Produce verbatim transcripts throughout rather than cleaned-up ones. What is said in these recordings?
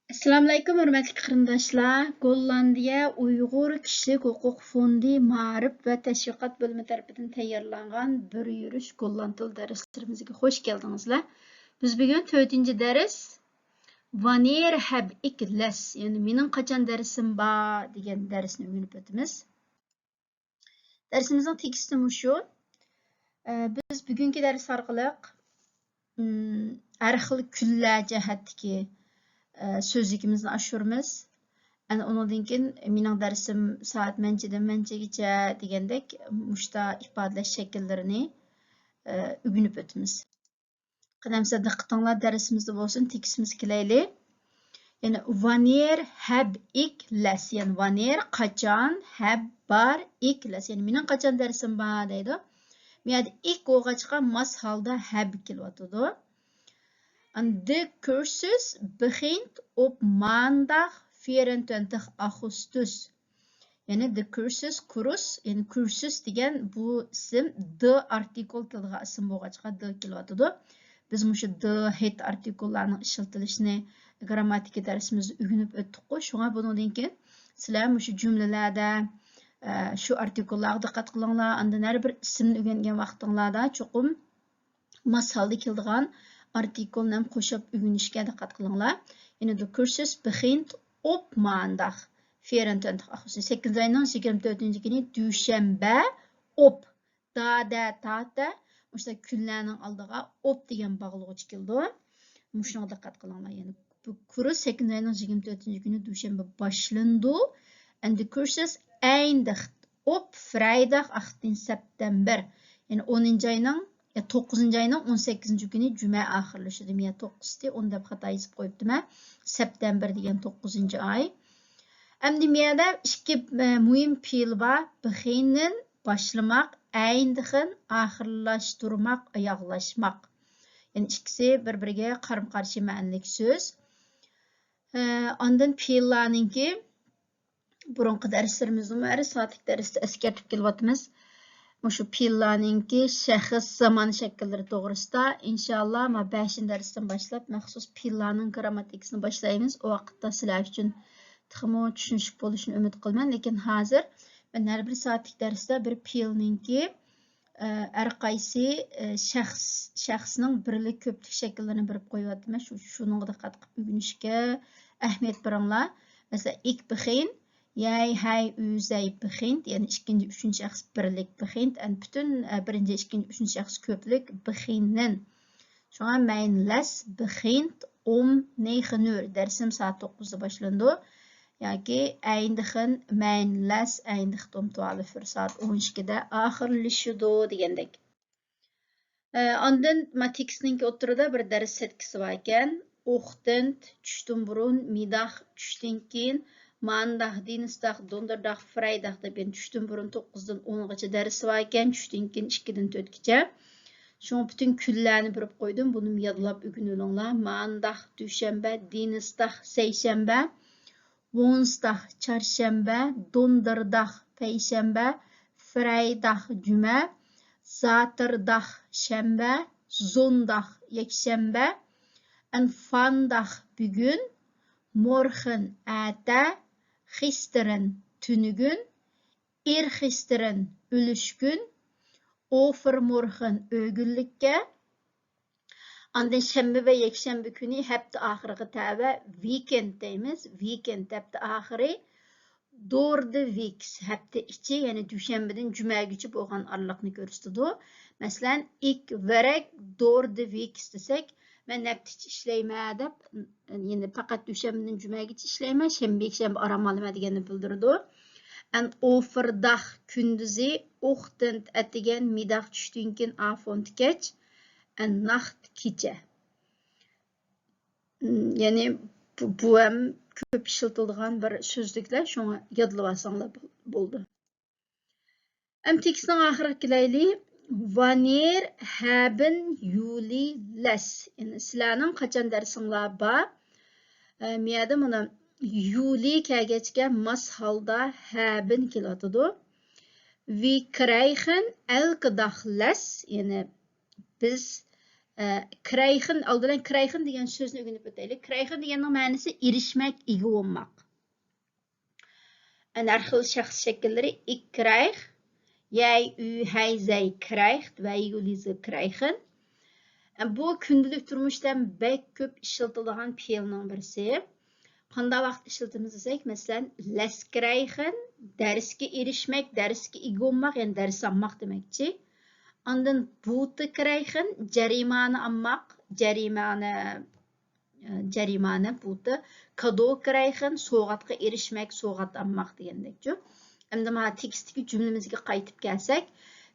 ئەسسالامۇئەلەيكۇم، ھۆرمەتلىك قېرىنداشلار! گوللاندىيە ئۇيغۇر كىشىلىك ھوقۇق فوندى مائارىپ ۋە تەشۋىقات بۆلۈمى تەرىپىدىن تەييارلانغان بىر يۈرۈش گوللاند تىلى دەرسلىرىمىزگە خوش كەلدىڭىزلەر. بىز بۈگۈن تۆتىنچى دەرس، ۋانېر ھەب ئىك لەس، يەنى مېنىڭ قاچان دەرسىم بار دېگەن دەرسنى ئۆگىنىپ ئۆتىمىز. دەرسىمىزنىڭ تېكىستى مۇشۇ. ئە، بىز بۈگۈنكى دەرس ئارقىلىق، ئىم، ھەر خىل كۈنلەر جەھەتتىكى، ئە، سۆزلۈكىمىزنى ئاشۇرىمىز. ئەنە ئۇنىڭدىن كېيىن مېنىڭ دەرسىم سائەت مەنچىدىن مەنچىگىچە دېگەندەك مۇشتا ئىپادىلەش شەكىللىرىنى، ئە، ئۆگىنىپ ئۆتىمىز. قېنى ئەمىسە دىققىتىڭلار دەرسىمىزدە بولسۇن، تېكىستىمىزگە كېلەيلى. يەنى ۋانېر ھەب ئىك لەس، يەنى ۋانېر قاچان، ھەب بار، ئىك لەس، يەنى مېنىڭ قاچان دەرسىم بار دەيدۇ. بۇ يەردە ئىك بولغاچقا ماس ھالدا ھەب كېلىۋاتىدۇ. ئەن دە كۇرسۇس بېخىنت ئوپ مانداغ فىرەنتۆنتىخ ئاخۇستۇس. يەنى دە كۇرسۇس، كۇرس، يەنى كۇرسۇس دېگەن بۇ ئىسىم دە ئارتىكۇل كېلىدىغان ئىسىم بولغاچقا دە كېلىۋاتىدۇ. بىز مۇشۇ دە ھېيت ئارتىكۇللارنىڭ ئىشلىتىلىشىنى گرامماتىكا دەرسىمىزدە ئۆگىنىپ ئۆتتۇققۇ. شۇڭا بۇنىڭدىن كېيىن سىلەر مۇشۇ جۈملىلەردە، ئە، شۇ ئارتىكۇللارغا دىققەت قىلىڭلار. ئاندىن ھەر بىر ئىسىمنى ئۆگەنگەن ۋاقتىڭلاردا چوقۇم ماس ھالدا كېلىدىغان ئارتىكۇلنى ھەم قوشۇپ ئۆگىنىشكە دىققەت قىلىڭلار. يەنى دە كۇرسۇس بېخىنت ئوپ مانداغ فىرەنتۆنتىخ ئاخۇستۇس. سەككىزىنچى ئاينىڭ يىگىرمە تۆتىنچى كۈنى دۈشەنبە، ئوپ، دادە، تاتە، مۇشۇنداق كۈنلەرنىڭ ئالدىغا ئوپ دېگەن باغلىغۇچ كېلىدۇ. مۇشۇنىڭغا دىققەت قىلىڭلار. يەنى بۇ كۇرس سەككىزىنچى ئاينىڭ يىگىرمە تۆتىنچى كۈنى دۈشەنبە باشلىنىدۇ. ئەندى كۇرسۇس ئەيندىخت ئوپ فرايداغ ئاختىن سەپتەمبەر. يەنى ئونىنچى ئاينىڭ، يا توققۇزىنچى ئاينىڭ ئون سەككىزىنچى كۈنى جۈمە ئاخىرلىشىدۇ. يا توققۇزى ئون دەپ خاتا يېزىپ قويۇپتىمەن. سەپتەمبەر دېگەن توققۇزىنچى ئاي. ئەمدى مۇ يەردە ئىككى، ئە، مۇھىم پېئىل بار. بېخىننىن باشلىماق، ئەيندىخىن ئاخىرلاشتۇرماق، ئاياغلاشماق. يەنى ئىككىسى بىر-بىرىگە قارىمۇ قارشى مەنىلىك سۆز. ئە، ئاندىن پېئىللارنىڭكى بۇرۇنقى دەرسلىرىمىزدىمۇ ھەر سائەتلىك دەرستە ئەسكەرتىپ كېلىۋاتىمىز. مۇشۇ پېئىللارنىڭكى شەخس زامان شەكىللىرى توغرىسىدا، ئىنشائاللا، مانا بەشىنچى دەرستىن باشلاپ مەخسۇس پېئىللارنىڭ گرامماتىكىسىنى باشلايمىز. ئۇ ۋاقىتتا سىلەر ئۈچۈن تېخىمۇ چۈشىنىشلىك بولۇشىنى ئۈمىد قىلىمەن. لېكىن ھازىر مەن ھەر بىر سائەتلىك دەرستە بىر پېئىلنىڭكى، ئە، ھەر قايسى، ئە، شەخس، شەخسنىڭ بىرلىك، كۆپلۈك شەكىللىرىنى بېرىپ قويۇۋاتىمەن. شۇ، شۇنىڭغا دىققەت قىلىپ ئۆگىنىشكە ئەھمىيەت بېرىڭلار. مەسىلەن، ئىك بېخىن، يەي، ھەي، ئۈ، زەي، بېخىنت، يەنى ئىككىنچى، ئۈچىنچى شەخس بىرلىك، بېخىنت، ئەن پۈتۈن، ئە، بىرىنچى، ئىككىنچى، ئۈچىنچى شەخس كۆپلۈك، بېخىننىن. شۇڭا مەين لەس بېخىنت ئوم نېخنۇر دەرسىم سائەت توققۇزدا باشلىنىدۇ. ياكى ئەيندىخىن مەين لەس ئەيندىخت ئوم توالىفىر سائەت ئون ئىككىدە ئاخىرلىشىدۇ دېگەندەك. ئە، ئاندىن ما تېكىستنىڭكى ئوتتۇرىدا بىر دەرس سەتكىسى بار ئىكەن. ئوختىنت، چۈشتىن بۇرۇن، مىداخ، چۈشتىن كېيىن، مانداخ، دىنستاخ، دوندېرداخ، فرايداخ دەپ، يەنى چۈشتىن بۇرۇن توققۇزدىن ئونغىچە دەرس بار ئىكەن، چۈشتىن كېيىن ئىككىدىن تۆتكىچە. شۇڭا پۈتۈن كۈنلەرنى بېرىپ قويدۇم، بۇنىمۇ يادلاپ ئۆگىنىۋېلىڭلار. مانداخ، دۈشەنبە، دىنستاخ، سەيشەنبە، ۋونسداخ، چارشەنبە، دوندېرداخ، پەيشەنبە، فرايداخ، جۈمە، زاتېرداخ، شەنبە، زونداخ، يەكشەنبە، ئەنفانداخ، بۈگۈن، مورخېن، ئەتە، خىستېرېن، تۈنۈگۈن، ئېرخىستېرېن، ئۆلۈشكۈن، ئوفېرمورخېن، ئۆگۈنلۈككە، ئاندىن شەنبە ۋە يەكشەنبە كۈنى ھەپتە ئاخىرىغا تەۋە ۋىكېند دەيمىز. ۋىكېند ھەپتە ئاخىرى، دور دە ۋىكس ھەپتە ئىچى، يەنى دۈشەنبىدىن جۈمەگىچە بولغان ئارىلىقنى كۆرسىتىدۇ. مەسىلەن، ئىك ۋەرەك دور دە ۋىكس دېسەك، مەن ھەپتە ئىچى ئىشلەيمەن دەپ، يەنى پەقەت دۈشەنبىدىن جۈمەگىچە ئىشلەيمەن، شەنبە، يەكشەنبە ئارام ئالىمەن دېگەننى بىلدۈرىدۇ. ئەن ئوفېرداخ كۈندۈزى، ئوختېنت ئەتىگەن، مىداخ چۈشتىن كېيىن، ئافونت كەچ، ئەن ناخت كېچە. يەنى بۇ، بۇ ھەم كۆپ ئىشلىتىلىدىغان بىر سۆزلۈكلەر، شۇڭا يادلىۋالساڭلار بول-، بولىدۇ. ئەم تېكىستنىڭ ئاخىرىغا كېلەيلى. ۋانېر ھەبىن يۇلى لەس. يەنى سىلەرنىڭ قاچان دەرسىڭلار بار؟ ئە، مۇ يەردە مانا يۇلى كەلگەچكە ماس ھالدا ھەبىن كېلىۋاتىدۇ. ۋى كرەيخېن ئەلكىداخ لەس، يەنى بىز، ئە، كرەيخېن، ئالدى بىلەن كرەيخېن دېگەن سۆزنى ئۆگىنىپ ئۆتەيلى. كرەيخېن دېگەننىڭ مەنىسى ئېرىشمەك، ئىگە بولماق. ئەنە ھەر خىل شەخس شەكىللىرى: ئىك كرەيخ، يەي، ئۈ، ھەي، زەي كرەيخ، ۋەي، يۇ، لى، زى كرەيخېن. ئە، بۇ كۈندىلىك تۇرمۇشتا بەك كۆپ ئىشلىتىلىدىغان پېئىلنىڭ بىرسى. قانداق ۋاقىت ئىشلىتىمىز دېسەك، مەسىلەن، لەس كرەيخېن، دەرسكە ئېرىشمەك، دەرسكە ئىگە بولماق، يەنى دەرس ئالماق دېمەكچى. ئاندىن بۇتە كرەيخېن، جەرىمانە ئالماق، جەرىمانە، جەرىمانە، بۇتە، كادو كرەيخېن، سوۋغاتقا ئېرىشمەك، سوۋغات ئالماق دېگەندەكچۇ. ئەمدى مانا تېكىستتىكى جۈملىمىزگە قايتىپ كەلسەك،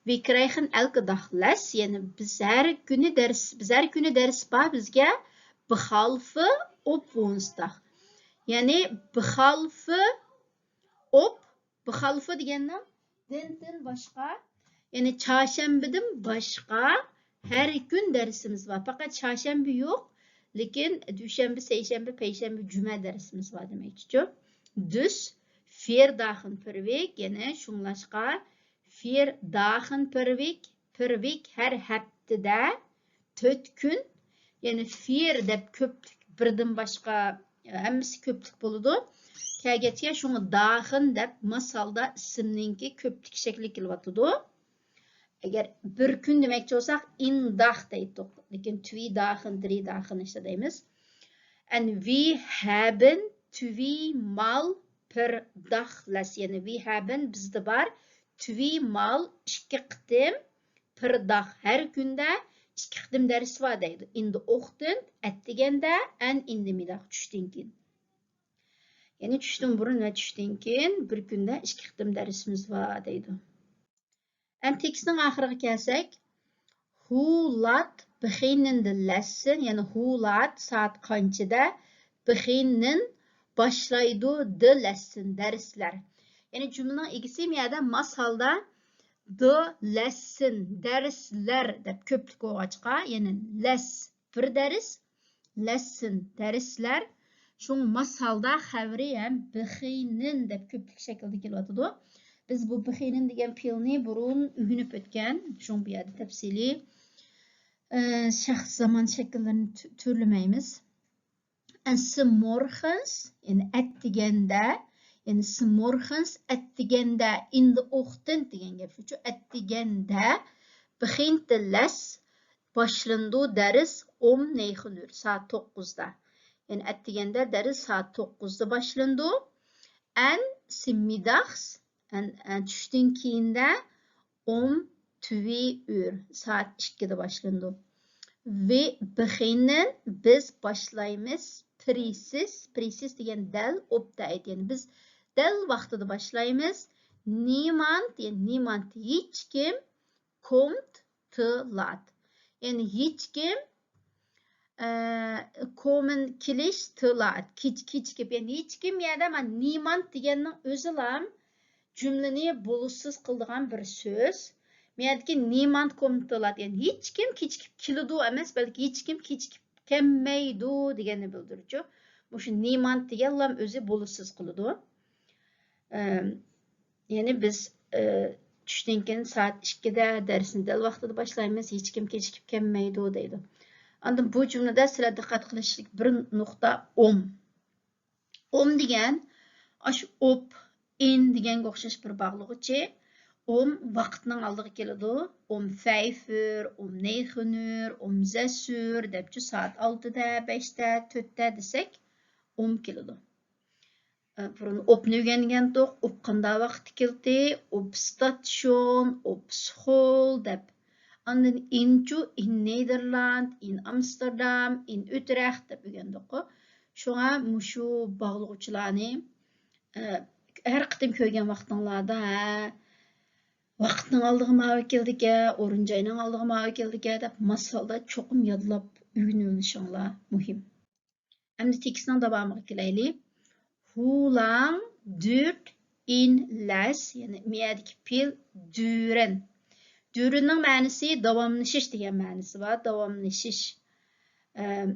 ۋى كرەيخېن ئەلكە داخ لەس، يەنى بىز ھەر كۈنى دەرس، بىز ھەر كۈنى دەرس بار بىزگە، بىخالفى ئوب ۋونسداخ. يەنى بىخالفى ئوب، بىخالفى دېگەننىڭ دىندىن باشقا، يەنى چارشەنبىدىن باشقا ھەر كۈن دەرسىمىز بار. پەقەت چارشەنبە يوق، لېكىن دۈشەنبە، سەيشەنبە، پەيشەنبە، جۈمە دەرسىمىز بار دېمەكچىچۇ. دۈس، فىر داخېن پىر ۋىك، يەنى شۇڭلاشقا فىر داخېن پىر ۋىك، پىر ۋىك ھەر ھەپتىدە تۆت كۈن، يەنى فىر دەپ كۆپلۈك، بىردىن باشقا، ھەممىسى كۆپلۈك بولىدۇ. كەلگەچكە شۇڭا داخېن دەپ ماس ھالدا ئىسىمنىڭكى كۆپلۈك شەكلى كېلىۋاتىدۇ. ئەگەر بىر كۈن دېمەكچى بولساق، ئىن داخ دەيتتۇق. لېكىن توي داخېن، دري داخېن ئىشلەيمىز. ئەن ۋى ھەبىن توي مال پىر داخ لەس. يەنى ۋى ھەبىن بىزدە بار، توي مال ئىككى قېتىم، پىر داخ ھەر كۈندە ئىككى قېتىم دەرس بار دەيدۇ. ئىن دە ئوختېن، ئەتىگەندە، ئەن ئىن دە مىداخ چۈشتىن كېيىن. يەنى چۈشتىن بۇرۇن ۋە چۈشتىن كېيىن بىر كۈندە ئىككى قېتىم دەرسىمىز بار دەيدۇ. ئەمدى تېكىستنىڭ ئاخىرىغا كەلسەك، ھۇ لات بېخىننىن دە لەسسىن، يەنى ھۇ لات سائەت قانچىدە بېخىننىن باشلايدۇ دە لەسسىن دەرسلەر. يەنى جۈملىنىڭ ئىگىسى مۇ يەردە ماس ھالدا دە لەسسىن دەرسلەر دەپ كۆپلۈك بولغاچقا، يەنى لەس بىر دەرس، لەسسىن دەرسلەر. شۇڭا ماس ھالدا خەۋىرى ھەم بېخىنىن دەپ كۆپلۈك شەكلىدە كېلىۋاتىدۇ. بىز بۇ بېخىنىن دېگەن پېئىلنى بۇرۇن ئۆگىنىپ ئۆتكەن. شۇڭا بۇ يەردە تەپسىلىي، ئە، شەخس زامان شەكىللىرىنى تۈ-، تۈرلىمەيمىز. ئەن سمورخنس، يەنى ئەتىگەندە، يەنى سمورخنس ئەتىگەندە، ئىن دە ئوختېن دېگەن گەپ شۇچۇ، ئەتىگەندە بېخىنتە لەس باشلىنىدۇ دەرس ئوم نەيخنۈر، سائەت توققۇزدا. يەنى ئەتىگەندە دەرس سائەت توققۇزدا باشلىنىدۇ. ئەن سىممىداخس، ئەن، ئەن چۈشتىن كېيىندە ئوم تۈۋى ئۈر، سائەت ئىككىدە باشلىنىدۇ. ۋى بېخىننىن بىز باشلايمىز، پرىسىس، پرىسىس دېگەن دەل ئوپتا ئېيتىلگەن. بىز دەل ۋاقتىدا باشلايمىز. نىمانت، يەنى نىمانت ھېچكىم، كومت تىلات. يەنى ھېچكىم، ئە، كومېن كېلىش تىلات. كېچ-، كېچىكىپ، يەنى ھېچكىم يەردە مانا نىمانت دېگەننىڭ ئۆزىلام جۈملىنى بولۇشسىز قىلىدىغان بىر سۆز. مۇ يەردىكى نىمانت كومت تىلات، يەنى ھېچكىم كېچىكىپ كېلىدۇ ئەمەس، بەلكى ھېچكىم كېچىكىپ كەلمەيدۇ دېگەننى بىلدۈرىدۇ. مۇشۇ نىمانت دېگەنلام ئۆزى بولۇشسىز قىلىدۇ. ئەم، يەنى بىز، ئە، چۈشتىن كېيىن سائەت ئىككىدە دەرسنى دەل ۋاقتىدا باشلايمىز، ھېچكىم كېچىكىپ كەلمەيدۇ دەيدۇ. ئاندىن بۇ جۈملىدە سىلەر دىققەت قىلىشلىق بىر نۇقتا ئوم. ئوم دېگەن ئاشۇ ئوپ، ئىن دېگەنگە ئوخشاش بىر باغلىغۇچى. ئوم ۋاقىتنىڭ ئالدىغا كېلىدۇ. ئوم فەيفۈر، ئوم نەيخنۈر، ئوم زەسۈر دەپچۇ سائەت ئالتىدە، بەشتە، تۆتتە دېسەك، ئوم كېلىدۇ. ئە، بۇرۇن ئوپنى ئۆگەنگەنتۇق، ئوپ قانداق ۋاقىتتا كېلدى؟ ئوپ ستاتشون، ئوپ سخول دەپ. ئاندىن ئىنچۇ، ئىن نېدېرلاند، ئىن ئامستېردام، ئىن ئۈترەخت دەپ ئۆگەندۇققۇ. شۇڭا مۇشۇ باغلىغۇچىلارنى، ئە، ھەر قېتىم كۆرگەن ۋاقتىڭلاردا، ھە، ۋاقىتنىڭ ئالدىغا ماۋۇ كېلىدىكەن، ئورۇن جاينىڭ ئالدىغا ماۋۇ كېلىدىكەن دەپ ماس ھالدا چوقۇم يادلاپ ئۆگىنىۋېلىشىڭلار مۇھىم. ئەمدى تېكىستنىڭ داۋامىغا كېلەيلى. ھۇلاڭ دۈرت ئىن لەس، يەنى مۇ يەردىكى پېئىل دۈرەن. دۈرەننىڭ مەنىسى داۋاملىشىش دېگەن مەنىسى بار. داۋاملىشىش. ئەم،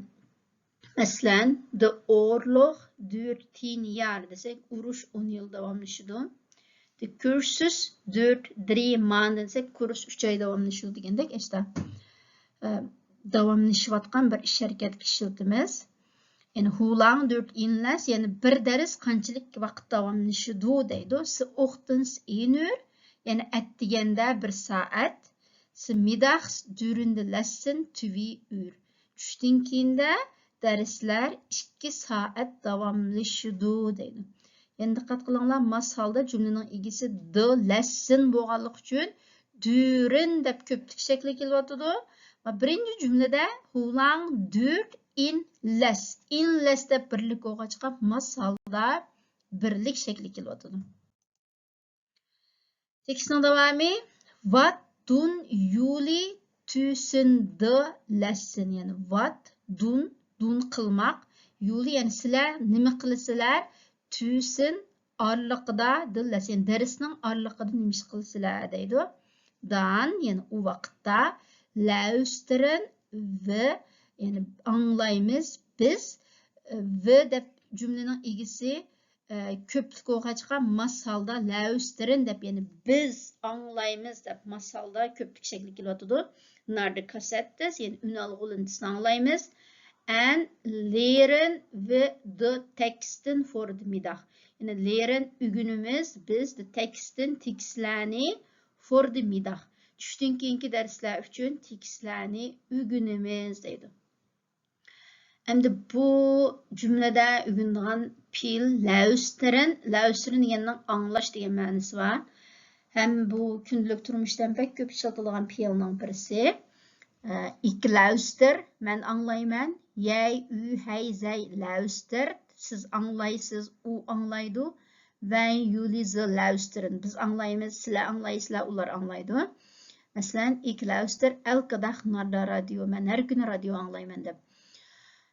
مەسىلەن، دە ئورلوخ دۈرت تىن يار دېسەك، ئۇرۇش ئون يىل داۋاملىشىدۇ. دە كۇرسۇس دۈرت درى مان دېسەك، كۇرس ئۈچ ئاي داۋاملىشىدۇ دېگەندەك ئەستا. ئەم، داۋاملىشىۋاتقان بىر ئىش ھەرىكەتكە ئىشلىتىمىز. يەنى، Wie lang duurt een les، يەنى بىر دەرس قانچىلىك ۋاقىت داۋاملىشىدۇ دەيدۇ. Sie ochtends een uur، يەنى ئەتىگەندە بىر سائەت. Sie middags duren de lessen twee uur. چۈشتىن كېيىندە دەرسلەر ئىككى سائەت داۋاملىشىدۇ دەيدۇ. يەنە دىققەت قىلىڭلار، ماس ھالدا جۈملىنىڭ ئىگىسى de lessen بولغانلىقى ئۈچۈن duren دەپ كۆپلۈك شەكلى كېلىۋاتىدۇ. بىرىنچى جۈملىدە Hoe lang duurt een les. Een les دەپ بىرلىك بولغاچقا ماس ھالدا بىرلىك شەكلى كېلىۋاتىدۇ. تېكىستنىڭ داۋامى. Wat doen jullie tussen de lessen؟ يەنى what، doen، doen قىلماق، jullie، يەنى سىلەر نېمە قىلىسىلەر؟ Tussen، ئارىلىقىدا، de les، يەنى دەرسنىڭ ئارىلىقىدا نېمە ئىش قىلىسىلەر دەيدۇ. Dan، يەنى ئۇ ۋاقىتتا، luisteren we، يەنى ئاڭلايمىز بىز. We دەپ جۈملىنىڭ ئىگىسى ئە، كۆپلۈك بولغاچقا ماس ھالدا luisteren دەپ، يەنى بىز ئاڭلايمىز دەپ ماس ھالدا كۆپلۈك شەكلى كېلىۋاتىدۇ. Naar de cassettes، يەنى ئۈنئالغۇ لېنتىسىنى ئاڭلايمىز. En leren we de teksten voor de middag. يەنى leren ئۆگىنىمىز، بىز de teksten تېكىستلەرنى، voor de middag چۈشتىن كېيىنكى دەرسلەر ئۈچۈن تېكىستلەرنى ئۆگىنىمىز دەيدۇ. ئەمدى بۇ جۈملىدە ئۆگىنىدىغان پېئىل luisteren. Luisteren دېگەننىڭ ئاڭلاش دېگەن مەنىسى بار. ھەم بۇ كۈندىلىك تۇرمۇشتا بەك كۆپ ئىشلىتىلىدىغان پېئىلنىڭ بىرسى. ئە، Ik luister، مەن ئاڭلايمەن. Jij، u، hij، zij luistert، سىز ئاڭلايسىز، ئۇ ئاڭلايدۇ. Wij، jullie، ze luisteren، بىز ئاڭلايمىز، سىلەر ئاڭلايسىلەر، ئۇلار ئاڭلايدۇ. مەسىلەن، Ik luister elke dag naar de radio، مەن ھەر كۈنى رادىيو ئاڭلايمەن دەپ.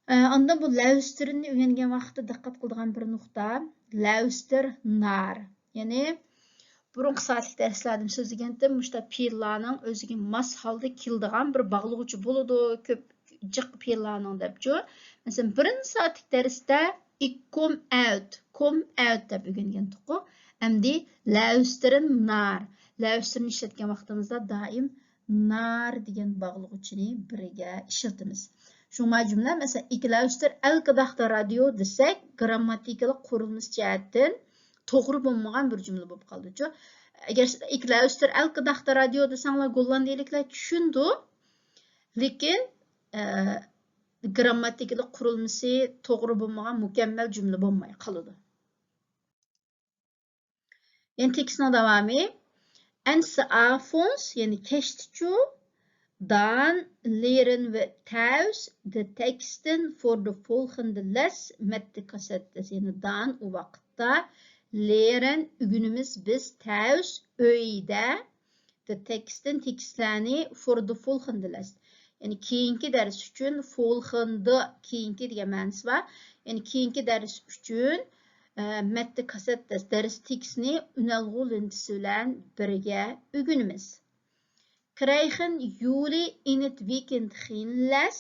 ئە، ئاندىن بۇ luisteren نى ئۆگەنگەن ۋاقىتتا دىققەت قىلىدىغان بىر نۇقتا، luister naar. يەنى بۇرۇنقى سائەتلىك دەرسلەردىمۇ سۆزلىگەنتىم، مۇشۇنداق پېئىللارنىڭ ئۆزىگە ماس ھالدا كېلىدىغان بىر باغلىغۇچى بولىدۇ، كۆپ جىق پېئىللارنىڭ دەپچۇ. مەسىلەن، بىرىنچى سائەتلىك دەرستە Ik kom uit، kom uit دەپ ئۆگەنگەنتۇققۇ. ئەمدى luisteren naar، luisteren نى ئىشلەتكەن ۋاقتىمىزدا دائىم naar دېگەن باغلىغۇچىنى بىرگە ئىشلىتىمىز. شۇڭا جۈملە، مەسىلەن، Ik luister elke dag de radio دېسەك، گىرامماتىكىلىق قۇرۇلمىسى جەھەتتىن توغرا بولمىغان بىر جۈملە بولۇپ قالىدۇچۇ. ئەگەر Ik luister elke dag de radio دېسەڭلار، گوللاندىيىلىكلەر چۈشىنىدۇ، لېكىن، ئە، گىرامماتىكىلىق قۇرۇلمىسى توغرا بولمىغان مۇكەممەل جۈملە بولماي قالىدۇ. يەنى تېكىستنىڭ داۋامى. En 's avonds، يەنى كەچتىچۇ، dan leren we thuis de teksten voor de volgende les met de cassettes. يەنى dan، ئۇ ۋاقىتتا، leren، ئۆگىنىمىز بىز، thuis، ئۆيدە، de teksten، تېكىستلەرنى، voor de volgende les. يەنى كېيىنكى دەرس ئۈچۈن، volgende، كېيىنكى دېگەن مەنىسى بار. يەنى كېيىنكى دەرس ئۈچۈن، ئە، met de cassettes، دەرس تېكىستىنى ئۈنئالغۇ لېنتىسى بىلەن بىرگە ئۆگىنىمىز. Krijgen jullie in het weekend geen les؟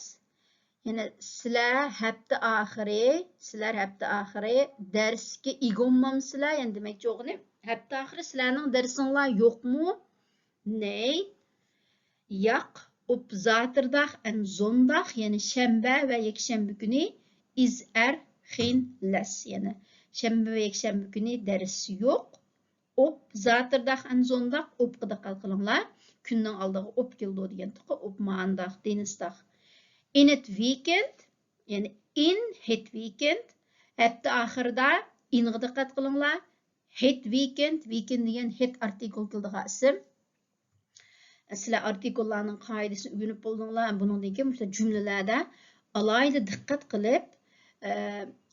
يەنى سىلەر ھەپتە ئاخىرى، سىلەر ھەپتە ئاخىرى دەرسكە ئىگە بولمامسىلەر؟ يەنى دېمەكچى بولغىنى، ھەپتە ئاخىرى سىلەرنىڭ دەرسىڭلار يوقمۇ؟ Nee، ياق. Op zaterdag en zondag، يەنى شەنبە ۋە يەكشەنبە كۈنى is er geen les، يەنى شەنبە ۋە يەكشەنبە كۈنى دەرس يوق. Op zaterdag en zondag، opقا دىققەت قىلىڭلار. كۈننىڭ ئالدىغا op كېلىدۇ دېگەنتۇققۇ، op maandag، dinsdag. In het weekend، يەنى in het weekend، ھەپتە ئاخىرىدا، in غا دىققەت قىلىڭلار. Het weekend، weekend دېگەن het ئارتىكۇل كېلىدىغان ئىسىم. سىلەر ئارتىكۇللارنىڭ قائىدىسىنى ئۆگىنىپ بولدۇڭلار. بۇنىڭدىن كېيىن مۇشۇ جۈملىلەردە ئالاھىدە دىققەت قىلىپ، ئە،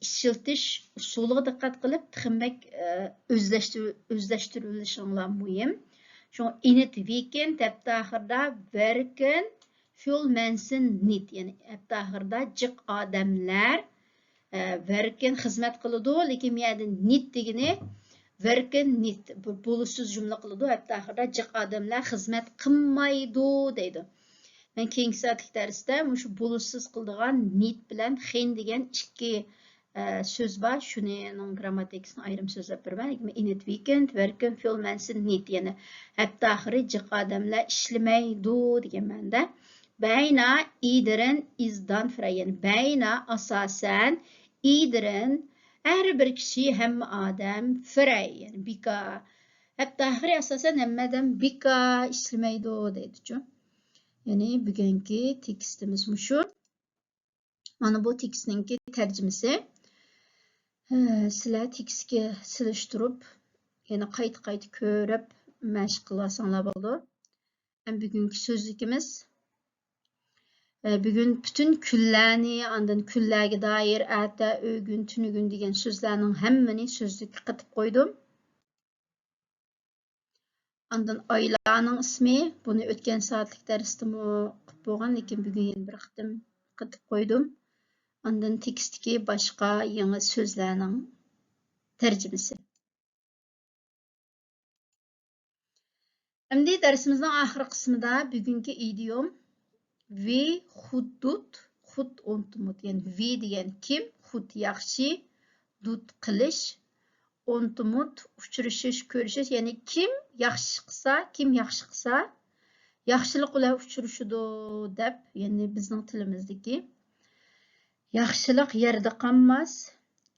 ئىشلىتىش ئۇسۇلىغا دىققەت قىلىپ، تېخىمۇ بەك، ئە، ئۆزلەشتۈر-، ئۆزلەشتۈرۈۋېلىشىڭلار مۇھىم. شۇڭا in het weekend، ھەپتە ئاخىرىدا، werken veel mensen niet، يەنى ھەپتە ئاخىرىدا جىق ئادەملەر، ئە، werken خىزمەت قىلىدۇ، لېكىن بۇ يەردە niet دېگىنى، werken niet، بۇ بولۇشسىز جۈملە قىلىدۇ، ھەپتە ئاخىرىدا جىق ئادەملەر خىزمەت قىلمايدۇ دەيدۇ. مەن كېيىنكى سائەتلىك دەرستە مۇشۇ بولۇشسىز قىلىدىغان niet بىلەن geen دېگەن ئىككى، ئە، سۆز بار، شۇنىڭ گىرامماتىكىسىنى ئايرىم سۆزلەپ بېرىمەن. In het weekend werken veel mensen niet، يەنى ھەپتە ئاخىرى جىق ئادەملەر ئىشلىمەيدۇ دېگەن مەنىدە. Beina iedereen is dan frei. يەنى beina ئاساسەن، iedereen ھەر بىر كىشى، ھەممە ئادەم، frei، يەنى بىكار. ھەتتا frei ئاساسەن ھەممە ئادەم بىكار ئىشلىمەيدۇ دەيدىچۇ. يەنى بۈگۈنكى تېكىستىمىز مۇشۇ. مانا بۇ تېكىستنىڭكى تەرجىمىسى. ئە، سىلەر تېكىستكە سېلىشتۇرۇپ، يەنە قايتا-قايتا كۆرۈپ مەشىق قىلىۋالساڭلار بولىدۇ. ھەم بۈگۈنكى سۆزلۈكىمىز، ئە، بۈگۈن پۈتۈن كۈنلەرنى، ئاندىن كۈنلەرگە دائىر، ئەتە، ئۆگۈن، تۈنۈگۈن دېگەن سۆزلەرنىڭ ھەممىنى سۆزلۈككە قېتىپ قويدۇم. ئاندىن ئايلارنىڭ ئىسمى، بۇنى ئۆتكەن سائەتلىك دەرستىمۇ قىلىپ بولغان، لېكىن بۈگۈن يەنە بىر قېتىم قېتىپ قويدۇم. ئاندىن تېكىستتىكى باشقا يېڭى سۆزلەرنىڭ تەرجىمىسى. ئەمدى دەرسىمىزنىڭ ئاخىرقى قىسمىدا بۈگۈنكى ئىدىيوم ۋى خۇد دۇت، خۇد ئونتمۇت. يەنى ۋى دېگەن كىم، خۇد ياخشى، دۇت قىلىش، ئونتمۇت ئۇچرىشىش، كۆرۈشۈش. يەنى كىم ياخشى قىلسا، كىم ياخشى قىلسا، ياخشىلىق بىلەن ئۇچرىشىدۇ دەپ، يەنى بىزنىڭ تىلىمىزدىكى ياخشىلىق يەردە قالماس،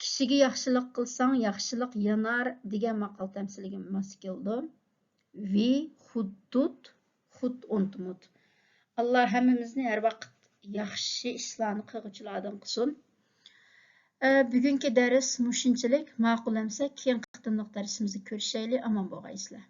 كىشىگە ياخشىلىق قىلساڭ، ياخشىلىق يانار دېگەن ماقال تەمسىلىگە ماس كېلىدۇ. ۋى خۇد دۇت، خۇد ئونتمۇت. ئاللا ھەممىمىزنى ھەر ۋاقىت ياخشى ئىشلارنى قىلغۇچىلاردىن قىلسۇن. ئە، بۈگۈنكى دەرس مۇشۇنچىلىك. ماقۇل ئەمسە، كېيىنكى قېتىملىق دەرسىمىزدە كۆرۈشەيلى. ئامان بولغايسىلەر.